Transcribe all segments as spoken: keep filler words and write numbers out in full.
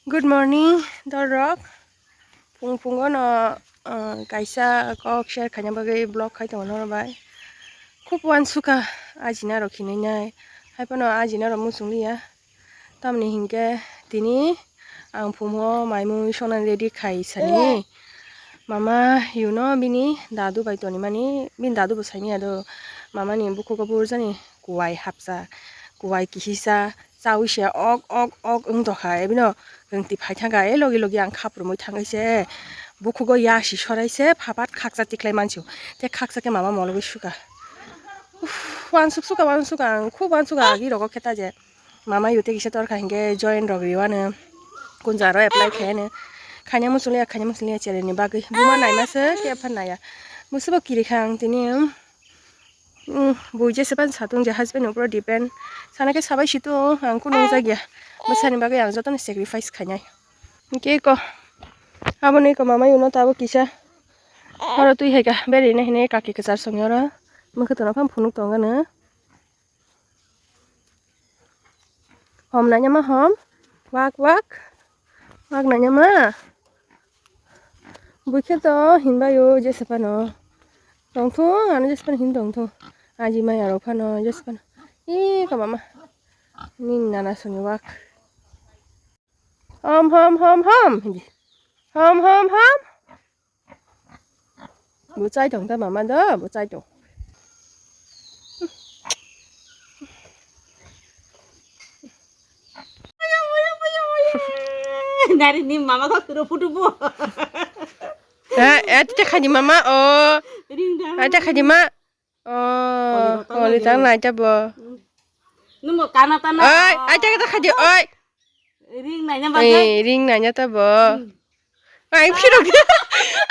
Good morning, dorok. Phung phungo no, ah, kaisa kok share khaina bagwi vlog khai tongo norok bai. Khub uansukha ajina rok hinwi nai. Haiphano ajina rok muchung liya. Tamni hinkhe tini ang phungo mai mui songna ready khai sani. Mama yuno bini dadu bai tonimani, bini dadu bo saimanya do. Mama ni bukhugo burjani kuwai hapsa, kuwai kihisa. Chawi se ok ok ok wng tongkha, ebino wng twi phai thangkha, e logi logi ang khap romwi thangwi se bukhugo yasi sorai se phapat khaksa tikhlai mansu, tei khaksa khe mama mologwi sukha. Uff, uansuk sukha, uansuk ang khub uansuk ang agi rogo khe ta je mama yute kisa torkha hinkhe join rok riwano kunja aro apply khaiyano khaina muchungli khaina muchungli chereni bagwi buma naima se khe phan naya musubo kiri kha ang tini. Umm, bui jesa phano satung je husband ni upor o depend. Sana khe sabai si tung, ang kunu wng jak ya. Bwsani bagwi ang jotono sacrifice khainai. Hwnkhe eko, aboni eko mama yuno tabuk kisa. Oro twi hai kha, beri nai hinwi kaki kwchar songwi oro. Mwkhwtwng rok phano phunuk tongo no. Hom naina ma hom. Wak, wak. Wak naina ma. Bui khe to hinbai o jesa phano. Tongthung, ano jesa phano hin tongthung. Aji maya rok phano jesa phano. Ee, kama ma. Nini nana soni wak. Hom, hom, hom, hom. Hom, hom, hom. Bo chai tong ta mama do, bo chai tong. Nari ni mama ko turo putu bo. Eh, eh, tita khadi mama, oh. Ring dah. Ada khadi ma. Oh, oli tang nai ta bo. Numo kana tana. Oi, ai ta ta khadi, oi. Ring naina bagwi. Eh, ring naina ta bo. Hmm. Ai phirok di.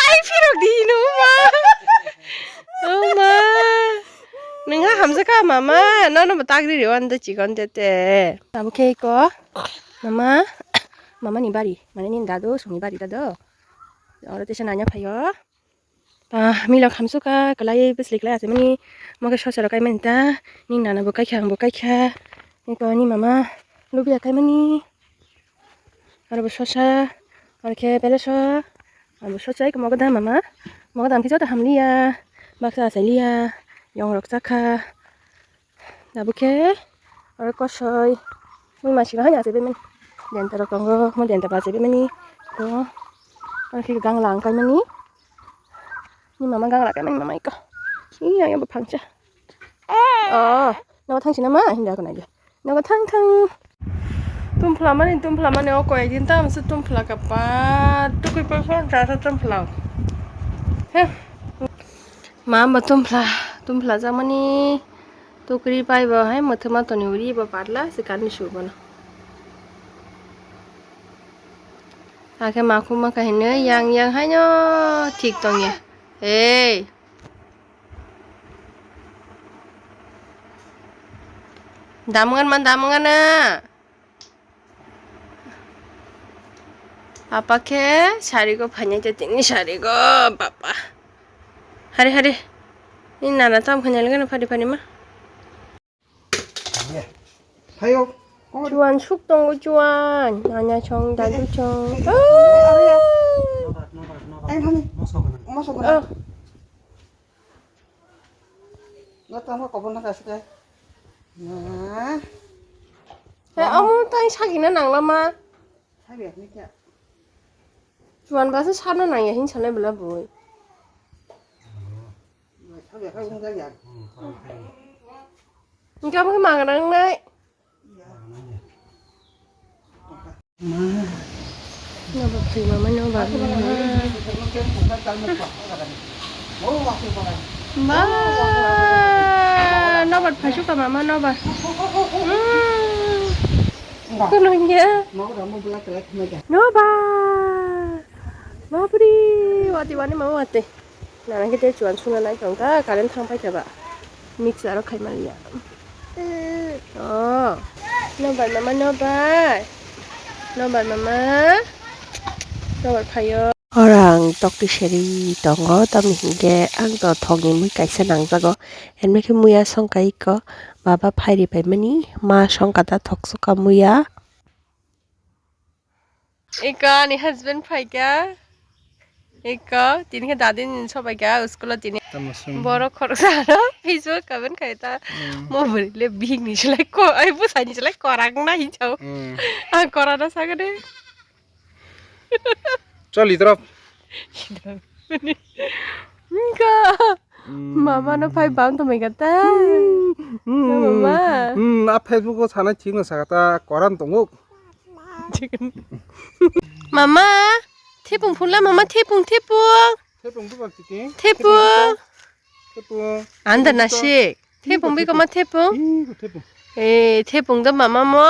Ai phirok di no ma. Oh ma. Nungha hamjaka mama, no no tak ri wan de chikon te te. Abo khe ko. Mama. Mama ni bari, mane ni dadu songni bari dadu. Oro tesa naina phaio. Ah, mila khamsuka, kalai bwsli kalai achaimani, mokhe sosa rok kaimani ta, ni nana bo kaikha, ang bo kaikha, ni to ni mama, lubia kaimani, aro bo sosa, aro khe bele so, aro bo sosa, iko mogo da mama, mogo da khe joto hamliya, baksa achailiya, yong rok chakha. Abo khe oro kosoi mui masi bahai achai baimani. Denta rok tongo, mo denta bo achai baimani. Ko oro khe gangla ang kaimani. Ni mama gangla kaimani mama iko. Iya, iya, bo phangcha. Oh, nogo thang sina ma, hinda ko naidi. Nogo thang thang. Tumphla mani, tumphla mani, o koi din tam se tumphla ka pa. Tukui pa phone cha sa tumphla. He. Ma, ma tumphla, tumphla jakmani tukri pai bo hai mwthangma toni uri bo patla se kanni su bono. Hakhe makhuma kha hinwi yang yang haino thik tongya. Ei. Damngan man damngan na. Apa khe sari go phainai te tini sari go baba. Hari hari. Ni nana tam khainai lgana phari phari ma. Phaio. Chuan suk tongo chuan. Nana chong dadu chong. Ang thani. Moso gwnang. Oh. Gotong khe kobor na kaisa khe. Na. He, omo tai sagina nangla ma. Sabi ya, ni kya? Chuan ba se sarna nangya hin sanai bela boi. Sabi ya, kha wng jak ya. Hingke omo khe mang nang nai. Nobar thwi mama, nobar mama. Ba, nobar phaisukha mama, nobar. Mm. Kunungya. Nobar. Bapre, wati wani mama wati. Nana khe tei chuan suna nai tong kha, current thang pai kha ba. Mixer o khai man ya. Oh. Nobar mama, nobar. Nobar mama. Nobar phaio. Oro ang tokti seri tongo, tamni hinkhe ang to thokni mui kaisa nangjago. Hwnwi khe muya songkha iko, baba phairi paimani, ma songkha da thok sukha muya. Eko ani husband phaikha. Eko tini khe dadi ni sobaikha school o tini. Tamo sung. Borok khoroksa aro Facebook comment khai ta. Hmm. Mo bwrwi le bihik ni slai ko, ai bwsai ni slai kwrak na hinwi sao. Hmm. Ang kwrak no sakani. Choli drop. Wngkha. Mm. Mama no phai bang tongmai kha ta. Mm. Mama. Mm, a Facebook o sana chino saka ta koran tongo. Mama, thepung phunla mama, thepung, thepung. Thepung bukan tiki. Thepung. Thepung. Anda nasik. Thepung bi koma thepung. Ih, thepung. Eh, thepung do mama mo.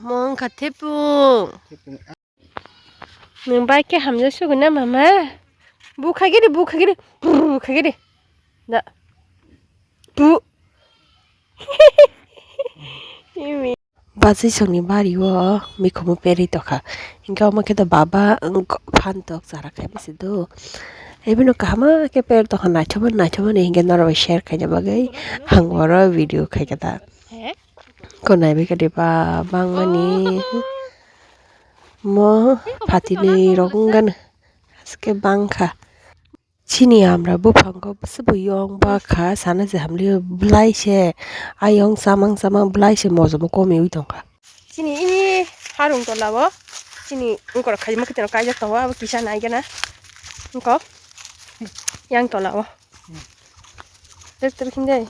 Mo wngkha thepung. Thepung. Nwng bai khe hamjak sugo na mama? Bu khaigiri, bu khaigiri, bu khaigiri. Da. Bu. Imi. Bachwi songni bari o mikhumu perwi tokha. Hinkhe omo khe to baba wng phan tok chara khai bisi do. Ebino kahama khe per tokha naithoma naithoma ni hinkhe norok bai share khaina bagwi ang oro video khaikha da. He? Ko naibai kha diba bangmani. Oh. Mo phatinwi rok wng gana. Haske bangkha. Chini amra buphango bwswk bo yong bakha sana je hamli belai se ayong chamang chamang belai se mojomo komiwi tongkha. Chini ini harung tola o chini wngkor khaima khe kaijak tongo abo kisa nai gana wngkok yang tola o. Tek tek hindai.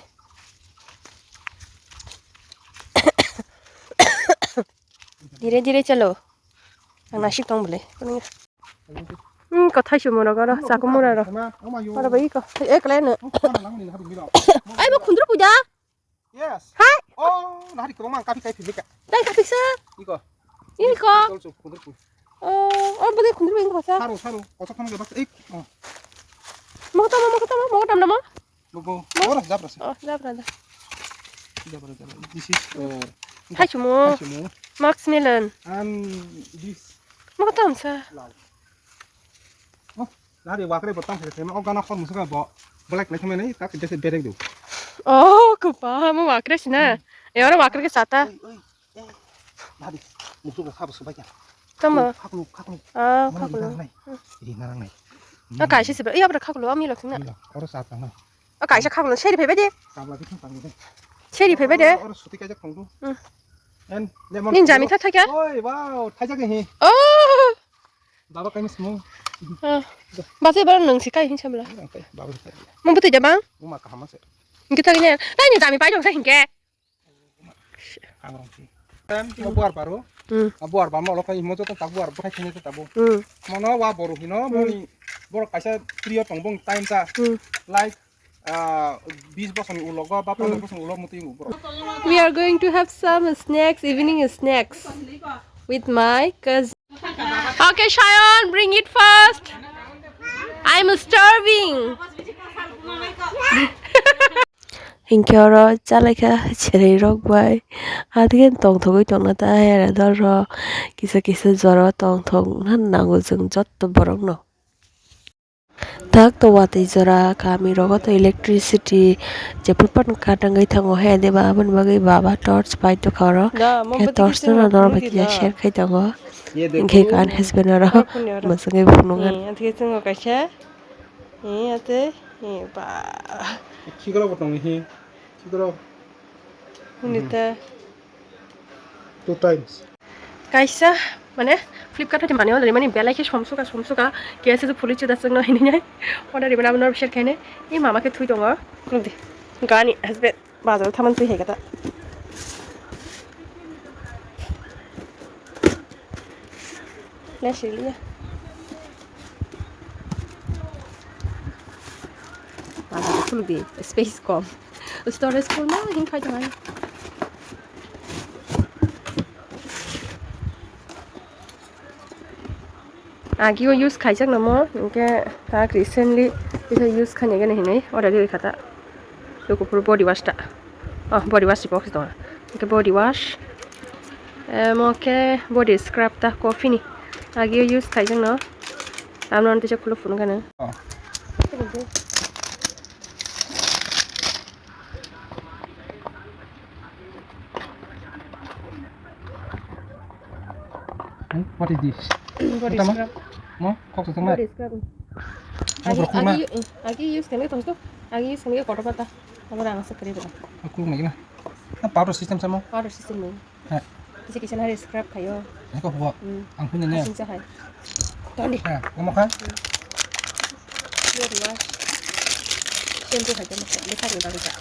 Dhire dhire chalo. Ang nasik tong bole. Hmm, ko thaisu mono goro, chaku mura ro. Oro bai ko. Eh, kale no. Ai, bo khundru puja. Yes. Hai. Oh, nahari ko mang kapi kai philika. Dai kapi sa. Iko. Iko. Tol su khundru pu. Oh, oh, bagi khundru ing ko sa. Saru, saru. Kosa kham ge bak. Ik. Oh. Mo tamo, mo tamo, mo tam namo. Bobo. Oro jabra se. Oh, jabra da. Jabra, jabra. This is, uh, thaichumo. Thaichumo. Musk melon. And this. Mo tam sa. Lau. Oh, lari wakre botang se se. Oh, gana khor musuka bo. Black lai khamai nai, tak jese berek do. Oh, kupa, mo wakre sina. E oro wakre ke sata. Oi, oi. Nadi, musugo khabo subaikha. Tamo? Khaklo, khaklo. Ah, khaklo. Rina nangnai. Rina nangnai. Ah, kaisa siba. Iya, bra khaklo, ami lok sina. Oro sa tang. Ah, kaisa khaklo, seri phaibai de. Kabla bikhang tang de. Seri phaibai de. Oro suti kaijak tong du. Hmm. En, lemon. Nin jami tha thakya? Oi, wow, thaijak he. Oh. Baba kaini simo. Ah. Basa ibar nang si kai hin samla. Baba kai. Mo buti jabang? Uma kahama se. Kita gini. Tani jami pai jong sa hinke. Ang rong si. Tem ti buar baru. Hmm. Buar ba mo lo kai mo joto tak buar bukai thini ta bu. Hmm. Mono wa boru hino moni borok kaisa trio tongbong time ta. Hmm. Like ah bis bosor ni ulo go ba pondro bosor ni ulo muti borok. We are going to have some snacks, evening snacks with my cousin. Okay, Shayan, bring it first. I'm starving. Hinkhe oro chalaikha chwrairok bai. Adikhe tongthogwi tongna ta hera dol rok. Kisa kisa jora tongthokna nango chwng jotto borokno. Tak to watwi jora kami rogo to electricity jephru phano kat wngwi thango he de ba aboni bagwi baba torch pai tokha oro. He torch no norok bai kisa share khai tongo. Hinkhe ani husband oro mwswngwi phunukha. Hinkhe chwngo kaisa. Hiya tei hiya ba. Khikrok bo tongo hi. Khikrok. Hwnwi ta. Two times. Kaisa mane Flipkart hati mani order mani belai khe somsuka somsuka kesa je phulwi chuda chwngno hinwi order ribana abo nor bisher khaine. Ei mama khe thui tongo. Gani husband. Bazar o thaman twi hai kata. Lesiliya. Bazar o khuldi space kom. Storage kom na hin khai tongai. Agi o use khaijak namo, hinkhe tak recently kisa use khaina gana hinwi order ri khata. Lukupur body wash ta. Oh, body wash box dong. Hinkhe body wash. Emo khe body scrub ta coffee ni. Agi o use khaijak no. Amno tisa khuluk phunuk gana. Oh. Hmm, what is this? Body scrub. Mo kok tu tong na. Body scrub. Agi agi agi use kene tong tu. Agi use kene kotor kata. Abo rang asa kere bela. Aku mai na. Na powder system samo. Powder system ni. Ha. Kisa kisa hari scrub khayo. Ako huwa. Ang phun ne. Sing sa hai. Toni. Ha, omo kha. Body wash. Shampoo khayo mo. Lekha ni bagwi sa.